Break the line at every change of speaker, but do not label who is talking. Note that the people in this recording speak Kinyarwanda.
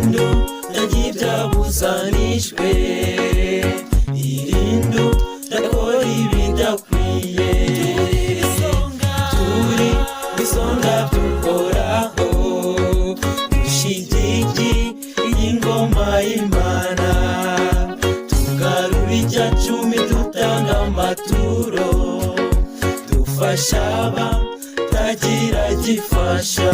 Irindu ry'ibyabuzanijwe, irindu ndakora ibidakwiye. Turi bisonga by'Uhoraho, dushyigikiye ingoma y'Imana, tugarura 10% dutanga amaturo, dufasha abatagira gifasha.